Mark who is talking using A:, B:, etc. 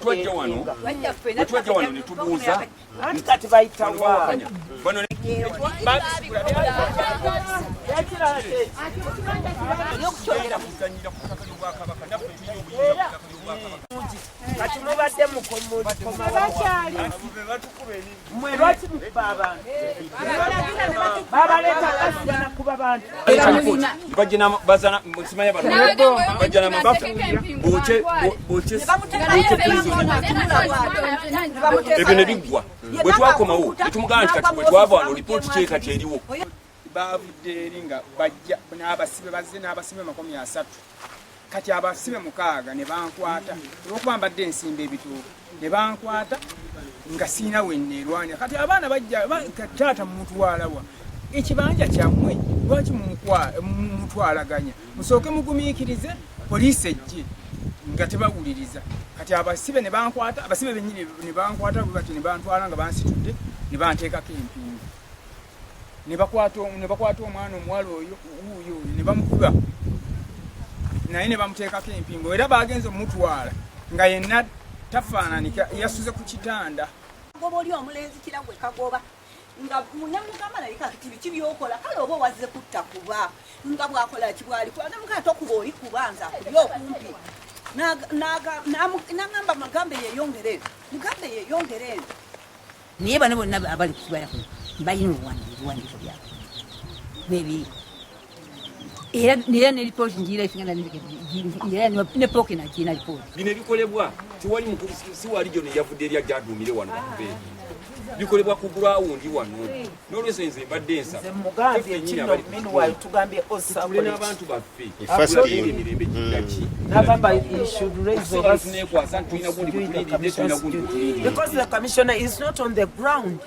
A: Twajja wano, bwe twajja wano ne tubuuza.
B: Anti kati bayitawa?
A: Bano.
B: Ekirala kyeki?
A: Kuzanyira ku ttaka ly'Obwakabaka, naffe tulina obuyinza ku ttaka ly'Obwakabaka.
B: Kati mubadde mukomawa? Mwe lwaki mukuba abantu? Babaleeta kasibana kuba bantu.
A: Bajja bazana, simanya bano bajja n'amafuta bookye bookye bookye prison. Ebyo ne biggwa. Bwe twakomawo ne tumugamba nti kati bwe twava wano, lipooti ki kati eriwo?
C: Bavudde eri nga bajja n'abasibe, bazze n'abasibe 30. Kati abasibe 6 ne bankwata olwokuba mbadde ensimba ebitooke, ne bankwata nga siina wenneerwanya. Kati abaana bajja, "Taata, mumutwalawa? Ekibanja kyammwe, lwaki mumutwalaganya? Musooke mugumiikirize poliisi ejje." Nga tebawuliriza. Kati abasibe ne bankwata, abasibe bennyini ne bankwata bwe bati, ne bantwala nga bansitudde, ne banteekako empingu, ne bakwata omwana omuwala oyo wuuyo oyo, ne bamukuba naye ne bamuteekako empingu. Era bagenze omutwala nga yenna tafaananika, yasuze ku kitanda.
D: Goba oli omulenzi Kiragwe kagoba nga nemugamba naye, "Kati biki byokola? Kale oba owazze kutta?" Kuba nga bwakola kibwali nemugamba, "Tokuba, oli kubanza akuli okumpi." Nagamba, "Mugambe yeyongere eno, mugambe yeyongere eno."
E: Naye bano bonna abali kukibala kuno balina ebiwandiiko byabwe bwebiri, era ne lipooti ngiira esinga, era ne pooke nagiina lipooti.
A: Bino ebikolebwa tiwali mukulu, si wali gyono yavudde eri ajja aduumire wano bakube ebintu bikolebwa ku ground wano. N'olwekyo nze mbadde nsaba
B: Nze mugambye kino, meanwhile tugambye osa.
A: Tutule n'abantu baffe.
F: First
A: Tulabe emirembe giddaki.
B: Nagamba he should raise
A: Okusinga tuneekwasa nti tulina gundi bwe tulindidde, tulina gundi bwe tulindidde.
B: Because the commissioner is not on the ground.